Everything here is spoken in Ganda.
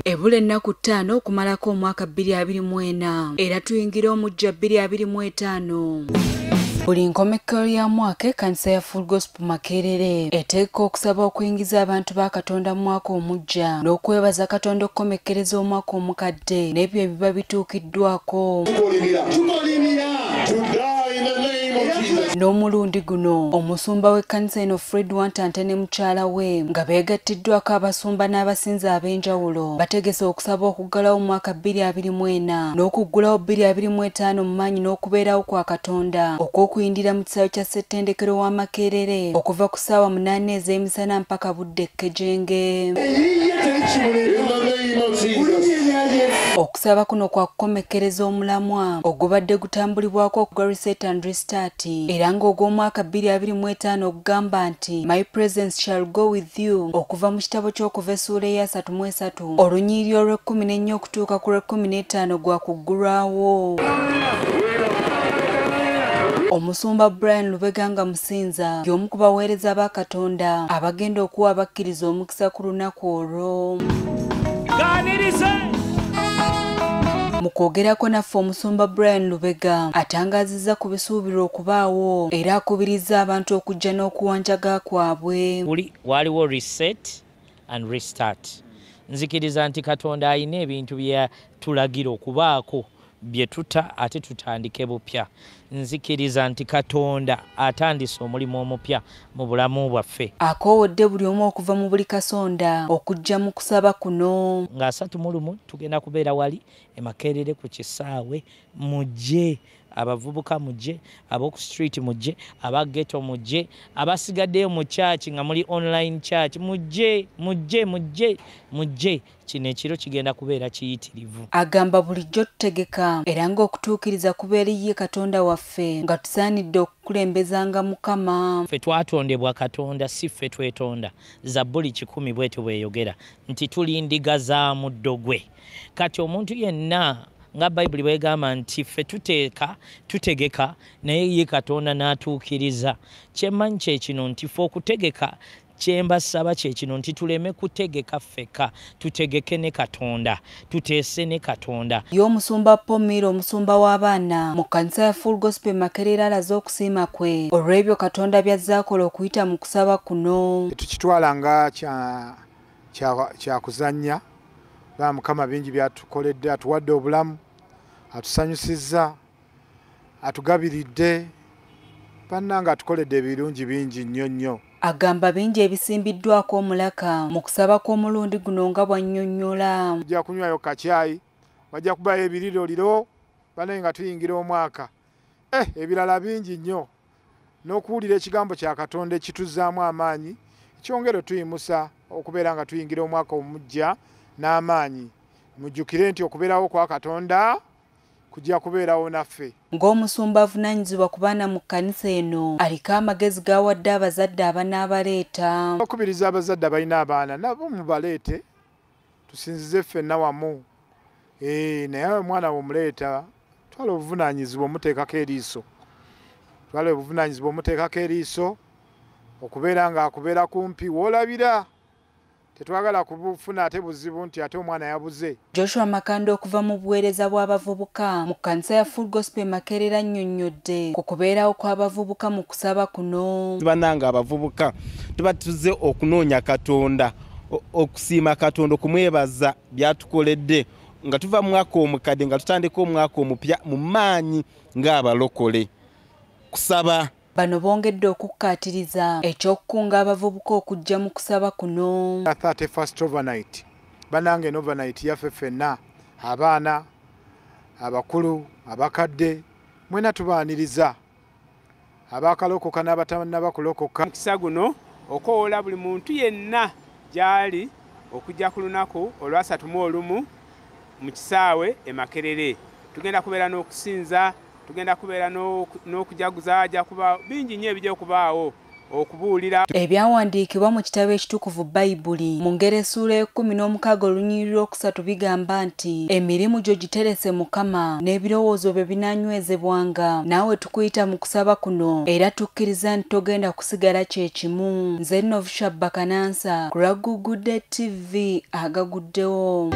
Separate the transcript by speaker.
Speaker 1: Ebula ennaku 5 okumalako omwaka 2024 era tuyingira omujja 2025. Buli nkomekkero ya mwaka ekkanisa ya Full Gospel Makerere eteeka okusaba okuyingiza abantu ba Katonda mu mwaka omujja n'okwebaza Katonda okukomekkereza omwaka omukadde n'ebyo ebiba bituukiddwako. N'omulundi guno omusumba w'ekkanisa eno Fred Wantante ne mukyala we nga beegattiddwako abasumba n'abasinza ab'enjawulo bategese okusaba okuggalawo omwaka 2024 n'okuggulawo 2025 mu maanyi n'okubeerawo kwa Katonda okw'okuyindira mu kisaawe kya Ssettendekero wa Makerere okuva ku ssaawa 8 ez'emisana mpaka budde ekkejenge. Okusaba kuno kwa kukomekkereza omulamwa ogubadde gutambulibwako ogwa Reset and Restart era ng'ogw'omwaka 2025 ogugamba nti "My presence shall go with you" okuva mu kitabo ky'okuva essuula eya 33 olunyiriri olw'e14 okutuuka ku lw'e15 gwa kuggulwawo. Omusumba Brian Lubega nga musinza y'omu ku baweereza ba Katonda abagenda okuwa abakkiriza omukisa ku lunaku olwo. Mu kwogerako naffe omusumba Brian Lubega atangaazizza ku bisuubirwa okubaawo era akubiriza abantu okujja n'okuwanjaga kwabwe.
Speaker 2: Kuli waliwo reset and restart. Nzikiriza nti Katonda alina ebintu bye tulagira okubaako bye tuta ate tutandike bupya. Nzikiriza nti Katonda atandise omulimu omupya mu bulamu bwaffe.
Speaker 1: Akoowodde buli omu okuva mu buli kasonda okujja mu kusaba kuno.
Speaker 2: Nga 31 tugenda kubeera wali e Makerere ku kisaawe, mujje abavubuka, mujje ab'oku street, mujje aba ghetto, mujje abasigaddeyo mu church nga muli online church, mujje mujje mujje mujje. Kino ekiro kigenda kubeera kiyitirivu.
Speaker 1: Agamba bulijjo tutegeka era ng'okutuukiriza kubeera ye Katonda waffe nga tusaanidde okukulembezanga Mukama.
Speaker 2: Ffe twatondebwa Katonda, si ffe twetonda. Zabbuli 100 bwetyo bweyogera nti tuli ndiga za muddo gwe. Kati omuntu yenna nga Bayibuli bwegamba nti ffe tuteeka tutegeka naye ye Katonda n'atuukiriza. Kyemmanyi kye kino nti ffe okutegeka, kyembasaba kye kino nti tuleme kutegeka ffekka, tutegeke ne Katonda, tuteese ne Katonda.
Speaker 1: Ye omusumba Pomiro omusumba w'abaana mu kkanisa ya Full Gospel Makerere alaze okusiima kwe olw'ebyo Katonda by'azze akola okuyita mu kusaba kuno.
Speaker 3: Tukitwala nga kya kuzannya. Ba Mukama bingi byatukoledde, atuwadde obulamu, atusanyusizza, atugabiridde, bannange atukoledde ebirungi bingi nnyo nnyo.
Speaker 1: Agamba bingi ebisimbiddwako omulaka mu kusaba kw'omulundi guno nga bw'annyonnyola.
Speaker 3: Tujja kunywayo kacyayi, bajja kubayo ebiriroliro, bannange nga tuyingira omwaka. Ebirala bingi nnyo n'okuwulira ekigambo kya Katonda ekituzzaamu amaanyi, ekyongera tuyimusa okubeera nga tuyingira omwaka omujja n'amaanyi. Mujjukire nti okubeerawo kwa Katonda kujja kubeerawo naffe.
Speaker 1: Ng'omusumba avunaanyizibwa ku baana mu kkanisa eno aliko amagezi g'awadde abazadde abanaabaleeta.
Speaker 3: Okubiriza abazadde abalina abaana nabo mubaleete tusinzize ffenna wamu. Naye omwana bw'omuleeta twala obuvunaanyizibwa omuteekako eriiso. Twala obuvunaanyizibwa omuteekako eriiso okubeera ng'akubeera kumpi w'olabira. Tetwagala kubufuna ate buzibu nti ate omwana yabuze.
Speaker 1: Joshua Makanda okuva mu buweereza bw'abavubuka mu kkanisa ya Full Gospel Makerere annyonnyodde ku kubeerawo kw'abavubuka mu kusaba kuno.
Speaker 4: Bannange abavubuka tuba tuzze okunoonya Katonda, okusiima Katonda, okumwebaza by'atukoledde nga tuva mu mwaka omukadde nga tutandika omwaka omupya mu maanyi ng'abalokole. Kusaba.
Speaker 1: Bano bongedde okukkaatiriza eky'okukunga abavubuka okujja mu kusaba kuno.
Speaker 3: 31st overnight, bannange eno overnight yaffe ffenna, abaana, abakulu, abakadde, mwena tubaaniriza, abakalokoka n'abatannaba kulokoka.
Speaker 5: Omukisa guno okowoola buli muntu yenna gy'ali okujja ku lunaku olwa 31 mu kisaawe e Makerere. Tugenda kubeera n'okusinza, tugenda kubeera n'okujaguza, ajja kuba bingi nnyo ebijja okubaawo. okubuulira.
Speaker 1: Ebyawandiikibwa mu kitabo ekitukuvu Bayibuli mu ngeri essuula 16 olunyiriri lwokusatu bigamba nti emirimu gyo giterese Mukama n'ebirowoozo byo binanywezebwanga. Naawe tukuyita mu kusaba kuno era tukkiriza nti togenda kusigala kye kimu. Nze Novusha Bakanansa ku lwa Gugudde TV agaguddewo.